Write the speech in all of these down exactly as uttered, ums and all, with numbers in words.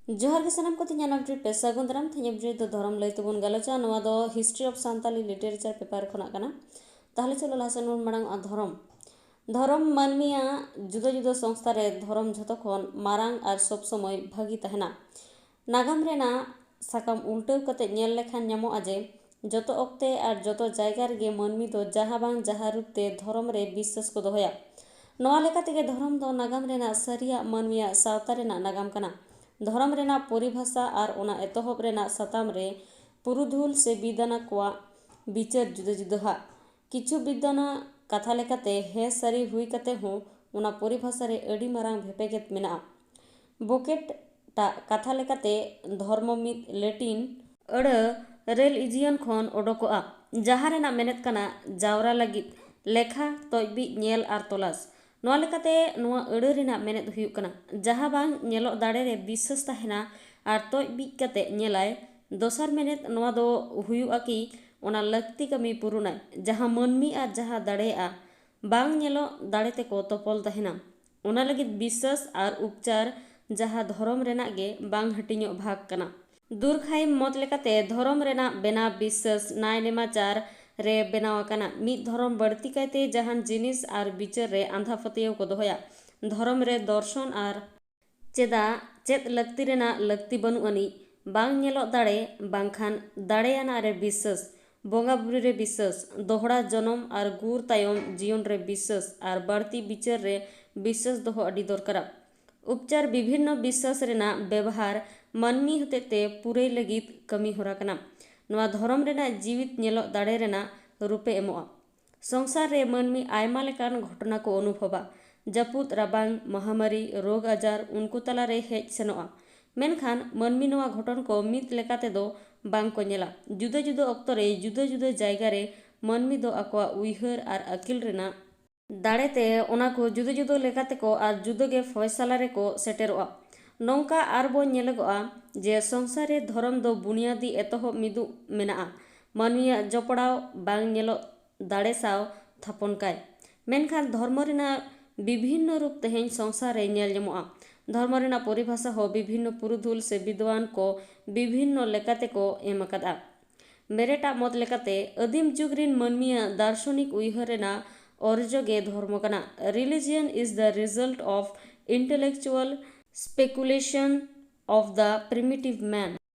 ᱡᱚᱦᱟᱨ ᱜᱮ ᱥᱟᱱᱟᱢ ᱠᱚ, ᱛᱮᱦᱮᱧ update ᱯᱮ ᱥᱟᱹᱜᱩᱱ ᱫᱟᱨᱟᱢ᱾ ᱛᱮᱦᱮᱧ update ᱫᱚ ᱫᱷᱚᱨᱚᱢ ᱞᱟᱹᱭ ᱛᱮᱵᱚᱱ ᱜᱟᱞᱚᱪᱟ᱾ ᱱᱚᱣᱟ ᱫᱚ History of Santali Literature paper ᱠᱷᱚᱱᱟᱜ ᱠᱟᱱᱟ᱾ ᱛᱟᱦᱞᱮ ᱪᱚᱞᱚ ᱞᱟᱦᱟ ᱥᱮᱫ ᱵᱚᱱ ᱢᱟᱲᱟᱝᱚᱜᱼᱟ᱾ ᱫᱷᱚᱨᱚᱢ, ᱫᱷᱚᱨᱚᱢ ᱢᱟᱹᱱᱢᱤᱭᱟᱜ ᱡᱩᱫᱟᱹ ᱡᱩᱫᱟᱹ ᱥᱚᱝᱥᱛᱷᱟ ᱨᱮ ᱫᱷᱚᱨᱚᱢ ᱡᱷᱚᱛᱚ ᱠᱷᱚᱱ ᱢᱟᱨᱟᱝ ᱟᱨ ᱥᱚᱵ ᱥᱚᱢᱚᱭ ᱵᱷᱟᱹᱜᱤ ᱛᱟᱦᱮᱱᱟ᱾ ᱱᱟᱜᱟᱢ ᱨᱮᱱᱟᱜ ᱥᱟᱠᱟᱢ ᱩᱞᱴᱟᱹᱣ ᱠᱟᱛᱮ ᱧᱮᱞ ᱞᱮᱠᱷᱟᱱ ᱧᱟᱢᱚᱜᱼᱟ ᱡᱮ ᱡᱚᱛᱚ ᱚᱠᱛᱮ ᱟᱨ ᱡᱚᱛᱚ ᱡᱟᱭᱜᱟ ᱨᱮᱜᱮ ᱢᱟᱹᱱᱢᱤ ᱫᱚ ᱡᱟᱦᱟᱸ ᱵᱟᱝ ᱡᱟᱦᱟᱸ ᱨᱩᱯ ᱛᱮ ᱫᱷᱚᱨᱚᱢ ᱨᱮ ᱵᱤᱥᱥᱟᱹᱥ ᱠᱚ ᱫᱚᱦᱚᱭᱟ᱾ ᱱᱚᱣᱟ ᱞᱮᱠᱟ ᱛᱮᱜᱮ ᱫᱷᱚᱨᱚᱢ ᱫᱚ ᱱᱟᱜᱟᱢ ᱨᱮᱱᱟᱜ ᱥᱟᱹᱨᱤᱭᱟᱜ ᱢᱟᱹᱱᱢᱤᱭᱟᱜ ᱥᱟᱶᱛᱟ ᱨᱮᱱᱟᱜ ᱱᱟᱜᱟᱢ ᱠᱟᱱᱟ᱾ ᱫᱷᱚᱨᱚᱢ ᱨᱮᱱᱟᱜ ᱯᱚᱨᱤᱵᱷᱟᱥᱟ ᱟᱨ ᱚᱱᱟ ᱮᱛᱚᱦᱚᱵ ᱨᱮᱱᱟᱜ ᱥᱟᱛᱟᱢ ᱨᱮ ᱯᱩᱨᱩᱫᱷᱩᱞ ᱥᱮ ᱵᱤᱫᱟᱱᱟ ᱠᱚᱣᱟᱜ ᱵᱤᱪᱟᱹᱨ ᱡᱩᱫᱟᱹ ᱡᱩᱫᱟᱹ ᱦᱟᱜ᱾ ᱠᱤᱪᱷᱩ ᱵᱤᱫᱟᱱᱟ ᱠᱟᱛᱷᱟ ᱞᱮᱠᱟᱛᱮ ᱦᱮᱸ ᱥᱟᱹᱨᱤ ᱦᱩᱭ ᱠᱟᱛᱮ ᱦᱚᱸ ᱚᱱᱟ ᱯᱚᱨᱤᱵᱷᱟᱥᱟ ᱨᱮ ᱟᱹᱰᱤ ᱢᱟᱨᱟᱝ ᱵᱷᱮᱯᱮᱜᱮᱫ ᱢᱮᱱᱟᱜᱼᱟ᱾ ᱵᱚᱠᱮᱴ ᱴᱟᱜ ᱠᱟᱛᱷᱟ ᱞᱮᱠᱟᱛᱮ ᱫᱷᱚᱨᱢᱚ ᱢᱤᱫ ᱞᱮᱴᱤᱱ ᱟᱹᱲᱟᱹ religion ᱠᱷᱚᱱ ᱚᱰᱚᱠᱚᱜᱼᱟ, ᱡᱟᱦᱟᱸ ᱨᱮᱱᱟᱜ ᱢᱮᱱᱮᱫ ᱠᱟᱱᱟ ᱡᱟᱣᱨᱟ ᱞᱟᱹᱜᱤᱫ, ᱞᱮᱠᱷᱟ, ᱛᱚᱡᱵᱤᱡ, ᱧᱮᱞ ᱟᱨ ᱛᱚᱞᱟᱥ᱾ ᱱᱚᱣᱟ ᱞᱮᱠᱟᱛᱮ ᱱᱚᱣᱟ ᱟᱹᱲᱟᱹ ᱨᱮᱱᱟᱜ ᱢᱮᱱᱮᱫ ᱦᱩᱭᱩᱜ ᱠᱟᱱᱟ ᱡᱟᱦᱟᱸ ᱵᱟᱝ ᱧᱮᱞᱚᱜ ᱫᱟᱲᱮ ᱨᱮ ᱵᱤᱥᱥᱟᱹᱥ ᱛᱟᱦᱮᱱᱟ ᱟᱨ ᱛᱚᱡᱵᱤᱡ ᱠᱟᱛᱮ ᱧᱮᱞᱟᱭ᱾ ᱫᱚᱥᱟᱨ ᱢᱮᱱᱮᱫ ᱱᱚᱣᱟ ᱫᱚ ᱦᱩᱭᱩᱜᱼᱟ ᱠᱤ ᱚᱱᱟ ᱞᱟᱹᱠᱛᱤ ᱠᱟᱹᱢᱤ ᱯᱩᱨᱩᱱᱟᱭ ᱡᱟᱦᱟᱸ ᱢᱟᱹᱱᱢᱤ ᱟᱨ ᱡᱟᱦᱟᱸ ᱫᱟᱲᱮᱭᱟᱜᱼᱟ ᱵᱟᱝ ᱧᱮᱞᱚᱜ ᱫᱟᱲᱮ ᱛᱮᱠᱚ ᱛᱚᱯᱚᱞ ᱛᱟᱦᱮᱱᱟ᱾ ᱚᱱᱟ ᱞᱟᱹᱜᱤᱫ ᱵᱤᱥᱥᱟᱹᱥ ᱟᱨ ᱩᱯᱪᱟᱨ, ᱡᱟᱦᱟᱸ ᱫᱷᱚᱨᱚᱢ ᱨᱮᱱᱟᱜ ᱜᱮ ᱵᱟᱝ ᱦᱟᱹᱴᱤᱧᱚᱜ ᱵᱷᱟᱜᱽ ᱠᱟᱱᱟ᱾ ᱫᱩᱨᱠᱷᱟᱭᱤᱢ ᱢᱚᱛ ᱞᱮᱠᱟᱛᱮ ᱫᱷᱚᱨᱚᱢ ᱨᱮᱱᱟᱜ ᱵᱮᱱᱟᱣ ᱵᱤᱥᱥᱟᱹᱥ, ᱱᱟᱭ ᱱᱮᱢᱟᱪᱟᱨ ᱨᱮ ᱵᱮᱱᱟᱣ ᱟᱠᱟᱱᱟ᱾ ᱢᱤᱫ ᱫᱷᱚᱨᱚᱢ ᱵᱟᱹᱲᱛᱤ ᱠᱟᱭᱛᱮ ᱡᱟᱦᱟᱱ ᱡᱤᱱᱤᱥ ᱟᱨ ᱵᱤᱪᱟᱹᱨ ᱨᱮ ᱟᱸᱫᱷᱟ ᱯᱟᱹᱛᱭᱟᱹᱣ ᱠᱚ ᱫᱚᱦᱚᱭᱟ᱾ ᱫᱷᱚᱨᱚᱢ ᱨᱮ ᱫᱚᱨᱥᱚᱱ ᱟᱨ ᱪᱮᱫᱟᱜ ᱪᱮᱫ ᱞᱟᱹᱠᱛᱤ ᱨᱮᱱᱟᱜ ᱞᱟᱹᱠᱛᱤ ᱵᱟᱹᱱᱩᱜ ᱟᱹᱱᱤᱡ, ᱵᱟᱝ ᱧᱮᱞᱚᱜ ᱫᱟᱲᱮ ᱵᱟᱝᱠᱷᱟᱱ ᱫᱟᱲᱮᱭᱟᱱᱟᱜ ᱨᱮ ᱵᱤᱥᱥᱟᱹᱥ, ᱵᱚᱸᱜᱟ ᱵᱩᱨᱩ ᱨᱮ ᱵᱤᱥᱥᱟᱹᱥ, ᱫᱚᱦᱲᱟ ᱡᱚᱱᱚᱢ ᱟᱨ ᱜᱩᱨ ᱛᱟᱭᱚᱢ ᱡᱤᱭᱚᱱ ᱨᱮ ᱵᱤᱥᱥᱟᱹᱥ ᱟᱨ ᱵᱟᱹᱲᱛᱤ ᱵᱤᱪᱟᱹᱨ ᱨᱮ ᱵᱤᱥᱥᱟᱹᱥ ᱫᱚᱦᱚ ᱟᱹᱰᱤ ᱫᱚᱨᱠᱟᱨᱟ᱾ ᱩᱯᱪᱟᱨ ᱵᱤᱵᱷᱤᱱᱱᱚ ᱵᱤᱥᱥᱟᱹᱥ ᱨᱮᱱᱟᱜ ᱵᱮᱵᱷᱟᱨ ᱢᱟᱹᱱᱢᱤ ᱦᱚᱛᱮᱡ ᱛᱮ ᱯᱩᱨᱟᱹᱭ ᱞᱟᱹᱜᱤᱫ ᱠᱟᱹᱢᱤ ᱦᱚᱨᱟ ᱠᱟᱱᱟ᱾ ᱱᱚᱣᱟ ᱫᱷᱚᱨᱚᱢ ᱨᱮᱱᱟᱜ ᱡᱤᱣᱤᱫ ᱧᱮᱞᱚᱜ ᱫᱟᱲᱮ ᱨᱮᱱᱟᱜ ᱨᱩᱯᱮ ᱮᱢᱚᱜᱼᱟ᱾ ᱥᱚᱝᱥᱟᱨ ᱨᱮ ᱢᱟᱹᱱᱢᱤ ᱟᱭᱢᱟ ᱞᱮᱠᱟᱱ ᱜᱷᱚᱴᱚᱱᱟ ᱠᱚ ᱚᱱᱩᱵᱷᱚᱵᱟ᱾ ᱡᱟᱹᱯᱩᱫ, ᱨᱟᱵᱟᱝ, ᱢᱟᱦᱟᱢᱟᱨᱤ, ᱨᱳᱜᱽ ᱟᱡᱟᱨ ᱩᱱᱠᱩ ᱛᱟᱞᱟᱨᱮ ᱦᱮᱡ ᱥᱮᱱᱚᱜᱼᱟ᱾ ᱢᱮᱱᱠᱷᱟᱱ ᱢᱟᱹᱱᱢᱤ ᱱᱚᱣᱟ ᱜᱷᱚᱴᱚᱱ ᱠᱚ ᱢᱤᱫ ᱞᱮᱠᱟ ᱛᱮᱫᱚ ᱵᱟᱝ ᱠᱚ ᱧᱮᱞᱟ᱾ ᱡᱩᱫᱟᱹ ᱡᱩᱫᱟᱹ ᱚᱠᱛᱚ ᱨᱮ ᱡᱩᱫᱟᱹ ᱡᱩᱫᱟᱹ ᱡᱟᱭᱜᱟ ᱨᱮ ᱢᱟᱹᱱᱢᱤ ᱫᱚ ᱟᱠᱚᱣᱟᱜ ᱩᱭᱦᱟᱹᱨ ᱟᱨ ᱟᱹᱠᱤᱞ ᱨᱮᱱᱟᱜ ᱫᱟᱲᱮ ᱛᱮ ᱚᱱᱟ ᱠᱚ ᱡᱩᱫᱟᱹ ᱡᱩᱫᱟᱹ ᱞᱮᱠᱟ ᱛᱮᱠᱚ ᱟᱨ ᱡᱩᱫᱟᱹ ᱜᱮ ᱯᱷᱚᱭᱥᱟᱞᱟ ᱨᱮᱠᱚ ᱥᱮᱴᱮᱨᱚᱜᱼᱟ᱾ ᱱᱚᱝᱠᱟ ᱟᱨᱵᱚ ᱧᱮᱞᱚᱜᱚᱜᱼᱟ ᱡᱮ ᱥᱚᱝᱥᱟᱨ ᱨᱮ ᱫᱷᱚᱨᱚᱢ ᱫᱚ ᱵᱩᱱᱤᱭᱟᱫᱤ ᱮᱛᱚᱦᱚᱵ ᱢᱤᱫᱩᱜ ᱢᱮᱱᱟᱜᱼᱟ᱾ ᱢᱟᱹᱱᱢᱤᱭᱟᱜ ᱡᱚᱯᱲᱟᱣ ᱵᱟᱝ ᱧᱮᱞᱚᱜ ᱫᱟᱲᱮ ᱥᱟᱶ ᱛᱷᱟᱯᱚᱱ ᱠᱟᱭ᱾ ᱢᱮᱱᱠᱷᱟᱱ ᱫᱷᱚᱨᱢᱚ ᱨᱮᱱᱟᱜ ᱵᱤᱵᱷᱤᱱᱱᱚ ᱨᱩᱯ ᱛᱮᱦᱮᱧ ᱥᱚᱝᱥᱟᱨ ᱨᱮ ᱧᱮᱞ ᱧᱟᱢᱚᱜᱼᱟ᱾ ᱫᱷᱚᱨᱢᱚ ᱨᱮᱱᱟᱜ ᱯᱚᱨᱤᱵᱷᱟᱥᱟ ᱦᱚᱸ ᱵᱤᱵᱷᱤᱱᱱᱚ ᱯᱩᱨᱩᱫᱷᱩᱞ ᱥᱮ ᱵᱤᱫᱣᱟᱱ ᱠᱚ ᱵᱤᱵᱷᱤᱱᱱᱚ ᱞᱮᱠᱟᱛᱮ ᱠᱚ ᱮᱢ ᱟᱠᱟᱫᱼᱟ᱾ ᱢᱮᱨᱮᱴ ᱟᱜ ᱢᱚᱛ ᱞᱮᱠᱟᱛᱮ, ᱟᱹᱫᱤᱢ ᱡᱩᱜᱽ ᱨᱤᱱ ᱢᱟᱹᱱᱢᱤᱭᱟᱜ ᱫᱟᱨᱥᱚᱱᱤᱠ ᱩᱭᱦᱟᱹᱨ ᱨᱮᱱᱟᱜ ᱚᱨᱡᱚ ᱜᱮ ᱫᱷᱚᱨᱢᱚ ᱠᱟᱱᱟ᱾ Religion is the result of intellectual speculation of the primitive man.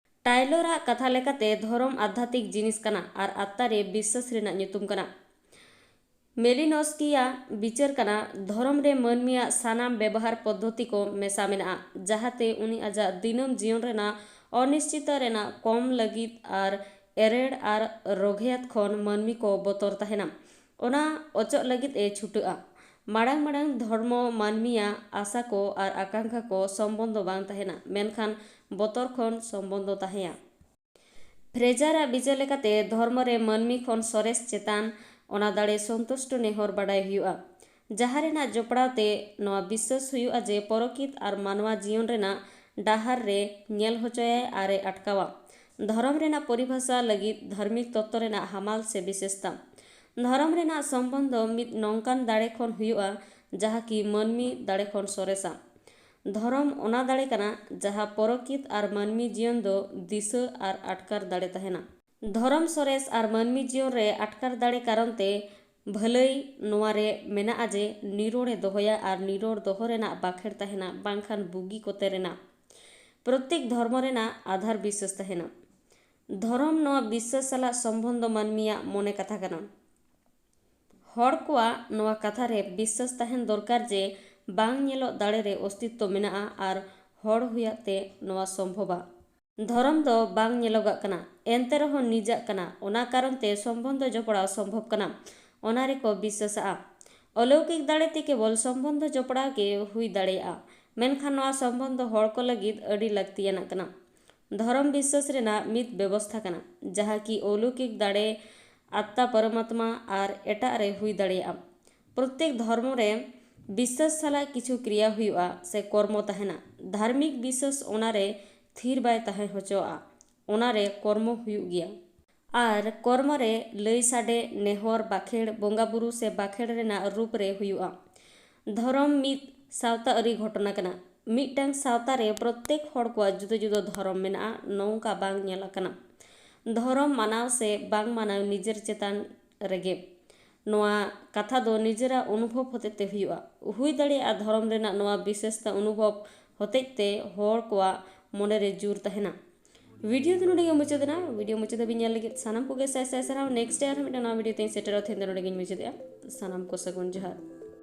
ᱴᱟᱭᱞᱚᱨ ᱟᱜ ᱠᱟᱛᱷᱟ ᱞᱮᱠᱟᱛᱮ, ᱫᱷᱚᱨᱚᱢ ᱟᱫᱷᱟᱛᱤᱠ ᱡᱤᱱᱤᱥ ᱠᱟᱱᱟ ᱟᱨ ᱟᱛᱛᱟ ᱨᱮ ᱵᱤᱥᱥᱟᱹᱥ ᱨᱮᱱᱟᱜ ᱧᱩᱛᱩᱢ ᱠᱟᱱᱟ᱾ ᱢᱮᱞᱤᱱᱚᱥᱠᱤᱭᱟᱜ ᱵᱤᱪᱟᱹᱨ ᱠᱟᱱᱟ, ᱫᱷᱚᱨᱚᱢ ᱨᱮ ᱢᱟᱹᱱᱢᱤᱭᱟᱜ ᱥᱟᱱᱟᱢ ᱵᱮᱵᱚᱦᱟᱨ ᱯᱚᱫᱽᱫᱷᱚᱛᱤ ᱠᱚ ᱢᱮᱥᱟ ᱢᱮᱱᱟᱜᱼᱟ, ᱡᱟᱦᱟᱸᱛᱮ ᱩᱱᱤ ᱟᱡᱟᱜ ᱫᱤᱱᱟᱹᱢ ᱡᱤᱭᱚᱱ ᱨᱮᱱᱟᱜ ᱚᱱᱤᱥᱪᱤᱛᱟ ᱨᱮᱱᱟᱜ ᱠᱚᱢ ᱞᱟᱹᱜᱤᱫ ᱟᱨ ᱮᱨᱮᱲ ᱟᱨ ᱨᱚᱜᱷᱮᱭᱟᱛ ᱠᱷᱚᱱ ᱢᱟᱹᱱᱢᱤ ᱠᱚ ᱵᱚᱛᱚᱨ ᱛᱟᱦᱮᱱᱟ᱾ ᱚᱱᱟ ᱚᱪᱚᱜ ᱞᱟᱹᱜᱤᱫ ᱮ ᱪᱷᱩᱴᱟᱹᱜᱼᱟ᱾ ᱢᱟᱲᱟᱝ ᱢᱟᱲᱟᱝ ᱫᱷᱚᱨᱢᱚ ᱢᱟᱹᱱᱢᱤᱭᱟᱜ ᱟᱥᱟ ᱠᱚ ᱟᱨ ᱟᱠᱟᱝᱠᱷᱟ ᱠᱚ ᱥᱚᱢᱵᱚᱱᱫᱷᱚ ᱵᱟᱝ ᱛᱟᱦᱮᱱᱟ, ᱢᱮᱱᱠᱷᱟᱱ ᱵᱚᱛᱚᱨ ᱠᱷᱚᱱ ᱥᱚᱢᱵᱚᱱᱫᱷᱚ ᱛᱟᱦᱮᱸᱭᱟ᱾ ᱯᱷᱨᱮᱡᱟᱨ ᱟᱜ ᱵᱤᱪᱟᱹᱨ ᱞᱮᱠᱟᱛᱮ, ᱫᱷᱚᱨᱢᱚ ᱨᱮ ᱢᱟᱹᱱᱢᱤ ᱠᱷᱚᱱ ᱥᱚᱨᱮᱥ ᱪᱮᱛᱟᱱ ᱚᱱᱟ ᱫᱟᱲᱮ ᱥᱚᱱᱛᱩᱥᱴ ᱱᱮᱦᱚᱨ ᱵᱟᱰᱟᱭ ᱦᱩᱭᱩᱜᱼᱟ, ᱡᱟᱦᱟᱸ ᱨᱮᱱᱟᱜ ᱡᱚᱯᱲᱟᱣ ᱛᱮ ᱱᱚᱣᱟ ᱵᱤᱥᱥᱟᱹᱥ ᱦᱩᱭᱩᱜᱼᱟ ᱡᱮ ᱯᱚᱨᱚᱠᱤᱛ ᱟᱨ ᱢᱟᱱᱣᱟ ᱡᱤᱭᱚᱱ ᱨᱮᱱᱟᱜ ᱰᱟᱦᱟᱨ ᱨᱮ ᱧᱮᱞ ᱦᱚᱪᱚᱭᱟᱭ ᱟᱨ ᱮ ᱟᱴᱠᱟᱣᱟ᱾ ᱫᱷᱚᱨᱚᱢ ᱨᱮᱱᱟᱜ ᱯᱚᱨᱤᱵᱷᱟᱥᱟ ᱞᱟᱹᱜᱤᱫ ᱫᱷᱟᱨᱢᱤᱠ ᱛᱚᱛᱛᱚ ᱨᱮᱱᱟᱜ ᱦᱟᱢᱟᱞ ᱥᱮ ᱵᱤᱥᱮᱥᱛᱟ᱾ ᱫᱷᱚᱨᱚᱢ ᱨᱮᱱᱟᱜ ᱥᱚᱢᱵᱚᱱᱫᱷᱚ ᱢᱤᱫ ᱱᱚᱝᱠᱟᱱ ᱫᱟᱲᱮ ᱠᱷᱚᱱ ᱦᱩᱭᱩᱜᱼᱟ, ᱡᱟᱦᱟᱸ ᱠᱤ ᱢᱟᱹᱱᱢᱤ ᱫᱟᱲᱮ ᱠᱷᱚᱱ ᱥᱚᱨᱮᱥᱟ᱾ ᱫᱷᱚᱨᱚᱢ ᱚᱱᱟ ᱫᱟᱲᱮ ᱠᱟᱱᱟ, ᱡᱟᱦᱟᱸ ᱯᱚᱨᱚᱠᱤᱛ ᱟᱨ ᱢᱟᱹᱱᱢᱤ ᱡᱤᱭᱚᱱ ᱫᱚ ᱫᱤᱥᱟᱹ ᱟᱨ ᱟᱴᱠᱟᱨ ᱫᱟᱲᱮ ᱛᱟᱦᱮᱱᱟ᱾ ᱫᱷᱚᱨᱚᱢ ᱥᱚᱨᱮᱥ ᱟᱨ ᱢᱟᱹᱱᱢᱤ ᱡᱤᱭᱚᱱ ᱨᱮ ᱟᱴᱠᱟᱨ ᱫᱟᱲᱮ ᱠᱟᱨᱚᱱ ᱛᱮ ᱵᱷᱟᱹᱞᱟᱹᱭ ᱱᱚᱣᱟ ᱨᱮ ᱢᱮᱱᱟᱜᱼᱟ ᱡᱮ ᱱᱤᱨᱚᱲ ᱮ ᱫᱚᱦᱚᱭᱟ ᱟᱨ ᱱᱤᱨᱚᱲ ᱫᱚᱦᱚ ᱨᱮᱱᱟᱜ ᱵᱟᱠᱷᱮᱲ ᱛᱟᱦᱮᱱᱟ, ᱵᱟᱝᱠᱷᱟᱱ ᱵᱩᱜᱤ ᱠᱚᱛᱮ ᱨᱮᱱᱟᱜ᱾ ᱯᱨᱚᱛᱮᱠ ᱫᱷᱚᱨᱢᱚ ᱨᱮᱱᱟᱜ ᱟᱫᱷᱟᱨ ᱵᱤᱥᱥᱟᱹᱥ ᱛᱟᱦᱮᱱᱟ᱾ ᱫᱷᱚᱨᱚᱢ ᱱᱚᱣᱟ ᱵᱤᱥᱥᱟᱹᱥ ᱥᱟᱞᱟᱜ ᱥᱚᱢᱵᱚᱱᱫᱷᱚ ᱢᱟᱹᱱᱢᱤᱭᱟᱜ ᱢᱚᱱᱮ ᱠᱟᱛᱷᱟ ᱠᱟᱱᱟ᱾ ᱦᱚᱲ ᱠᱚᱣᱟᱜ ᱱᱚᱣᱟ ᱠᱟᱛᱷᱟ ᱨᱮ ᱵᱤᱥᱥᱟᱹᱥ ᱛᱟᱦᱮᱱ ᱫᱚᱨᱠᱟᱨ ᱡᱮ ᱵᱟᱝ ᱧᱮᱞᱚᱜ ᱫᱟᱲᱮ ᱨᱮ ᱚᱥᱛᱤᱛᱛᱚ ᱢᱮᱱᱟᱜᱼᱟ ᱟᱨ ᱦᱚᱲ ᱦᱩᱭᱟᱜ ᱛᱮ ᱱᱚᱣᱟ ᱥᱚᱢᱵᱷᱚᱵᱟ᱾ ᱫᱷᱚᱨᱚᱢ ᱫᱚ ᱵᱟᱝ ᱧᱮᱞᱚᱜᱟᱜ ᱠᱟᱱᱟ, ᱮᱱᱛᱮ ᱨᱮᱦᱚᱸ ᱱᱤᱡᱟᱜ ᱠᱟᱱᱟ᱾ ᱚᱱᱟ ᱠᱟᱨᱚᱱ ᱛᱮ ᱥᱚᱢᱵᱚᱱᱫᱷᱚ ᱡᱚᱯᱲᱟᱣ ᱥᱚᱢᱵᱷᱚᱵ ᱠᱟᱱᱟ᱾ ᱚᱱᱟ ᱨᱮᱠᱚ ᱵᱤᱥᱥᱟᱹᱥᱟᱜᱼᱟ᱾ ᱚᱞᱚᱠᱤᱠ ᱫᱟᱲᱮ ᱛᱮ ᱠᱮᱵᱚᱞ ᱥᱚᱢᱵᱚᱱᱫᱷᱚ ᱡᱚᱯᱲᱟᱣ ᱜᱮ ᱦᱩᱭ ᱫᱟᱲᱮᱭᱟᱜᱼᱟ, ᱢᱮᱱᱠᱷᱟᱱ ᱱᱚᱣᱟ ᱥᱚᱢᱵᱚᱱᱫᱷᱚ ᱦᱚᱲ ᱠᱚ ᱞᱟᱹᱜᱤᱫ ᱟᱹᱰᱤ ᱞᱟᱹᱠᱛᱤᱭᱟᱱᱟᱜ ᱠᱟᱱᱟ᱾ ᱫᱷᱚᱨᱚᱢ ᱵᱤᱥᱥᱟᱹᱥ ᱨᱮᱱᱟᱜ ᱢᱤᱫ ᱵᱮᱵᱚᱥᱛᱷᱟ ᱠᱟᱱᱟ, ᱡᱟᱦᱟᱸ ᱠᱤ ᱚᱞᱚᱠᱤᱠ ᱫᱟᱲᱮ, ᱟᱛᱛᱟ ᱯᱚᱨᱚᱢᱟᱛᱢᱟ ᱟᱨ ᱮᱴᱟᱜ ᱨᱮ ᱦᱩᱭ ᱫᱟᱲᱮᱭᱟᱜᱼᱟ᱾ ᱯᱨᱚᱛᱮᱠ ᱫᱷᱚᱨᱢᱚ ᱨᱮ ᱵᱤᱥᱥᱟᱹᱥ ᱥᱟᱞᱟᱜ ᱠᱤᱪᱷᱩ ᱠᱨᱤᱭᱟ ᱦᱩᱭᱩᱜᱼᱟ ᱥᱮ ᱠᱚᱨᱢᱚ ᱛᱟᱦᱮᱱᱟ᱾ ᱫᱷᱟᱨᱢᱤᱠ ᱵᱤᱥᱥᱟᱹᱥ ᱚᱱᱟ ᱨᱮ ᱛᱷᱤᱨ ᱵᱟᱭ ᱛᱟᱦᱮᱸ ᱦᱚᱪᱚᱣᱟᱜᱼᱟ, ᱚᱱᱟ ᱨᱮ ᱠᱚᱨᱢᱚ ᱦᱩᱭᱩᱜ ᱜᱮᱭᱟ᱾ ᱟᱨ ᱠᱚᱨᱢᱚ ᱨᱮ ᱞᱟᱹᱭ ᱥᱟᱰᱮ, ᱱᱮᱦᱚᱨ, ᱵᱟᱠᱷᱮᱲ, ᱵᱚᱸᱜᱟ ᱵᱩᱨᱩ ᱥᱮ ᱵᱟᱠᱷᱮᱲ ᱨᱮᱱᱟᱜ ᱨᱩᱯ ᱨᱮ ᱦᱩᱭᱩᱜᱼᱟ᱾ ᱫᱷᱚᱨᱚᱢ ᱢᱤᱫ ᱥᱟᱶᱛᱟ ᱟᱹᱨᱤ ᱜᱷᱚᱴᱚᱱᱟ ᱠᱟᱱᱟ᱾ ᱢᱤᱫᱴᱟᱝ ᱥᱟᱶᱛᱟ ᱨᱮ ᱯᱨᱚᱛᱮᱠ ᱦᱚᱲ ᱠᱚᱣᱟᱜ ᱡᱩᱫᱟᱹ ᱡᱩᱫᱟᱹ ᱫᱷᱚᱨᱚᱢ ᱢᱮᱱᱟᱜᱼᱟ, ᱱᱚᱝᱠᱟ ᱵᱟᱝ ᱧᱮᱞ ᱟᱠᱟᱱᱟ᱾ ᱫᱷᱚᱨᱚᱢ ᱢᱟᱱᱟᱣ ᱥᱮ ᱵᱟᱝ ᱢᱟᱱᱟᱣ ᱱᱤᱡᱮᱨ ᱪᱮᱛᱟᱱ ᱨᱮᱜᱮ ᱱᱚᱣᱟ ᱠᱟᱛᱷᱟ ᱫᱚ ᱱᱤᱡᱮᱨᱟᱜ ᱚᱱᱩᱵᱷᱚᱵ ᱦᱚᱛᱮᱡ ᱛᱮ ᱦᱩᱭᱩᱜᱼᱟ᱾ ᱦᱩᱭ ᱫᱟᱲᱮᱭᱟᱜᱼᱟ ᱫᱷᱚᱨᱚᱢ ᱨᱮᱱᱟᱜ ᱱᱚᱣᱟ ᱵᱤᱥᱮᱥᱛᱟ ᱚᱱᱩᱵᱷᱚᱵ ᱦᱚᱛᱮᱡ ᱛᱮ ᱦᱚᱲ ᱠᱚᱣᱟᱜ ᱢᱚᱱᱮ ᱨᱮ ᱡᱳᱨ ᱛᱟᱦᱮᱱᱟ᱾ ᱵᱷᱤᱰᱤᱭᱳ ᱫᱚ ᱱᱚᱰᱮ ᱜᱮ ᱢᱩᱪᱟᱹᱫ ᱮᱱᱟ᱾ ᱵᱷᱤᱰᱤᱭᱳ ᱢᱩᱪᱟᱹᱫ ᱫᱷᱟᱹᱵᱤᱡ ᱧᱮᱞ ᱞᱟᱹᱜᱤᱫ ᱥᱟᱱᱟᱢ ᱠᱚᱜᱮ ᱥᱟᱭ ᱥᱟᱭ ᱥᱟᱨᱦᱟᱣ᱾ ᱱᱮᱠᱥᱴ ᱰᱮ ᱟᱨᱦᱚᱸ ᱢᱤᱫᱴᱟᱝ ᱱᱟᱣᱟ ᱵᱷᱤᱰᱤᱭᱳ ᱛᱮᱧ ᱥᱮᱴᱮᱨᱚᱜᱼᱟ᱾ ᱛᱮᱦᱮᱧ ᱫᱚ ᱱᱚᱰᱮ ᱜᱮᱧ ᱢᱩᱪᱟᱹᱫᱮᱜᱼᱟ᱾ ᱥᱟᱱᱟᱢ ᱠᱚ ᱥᱟᱹᱜᱩᱱ ᱡᱚᱦᱟᱨ᱾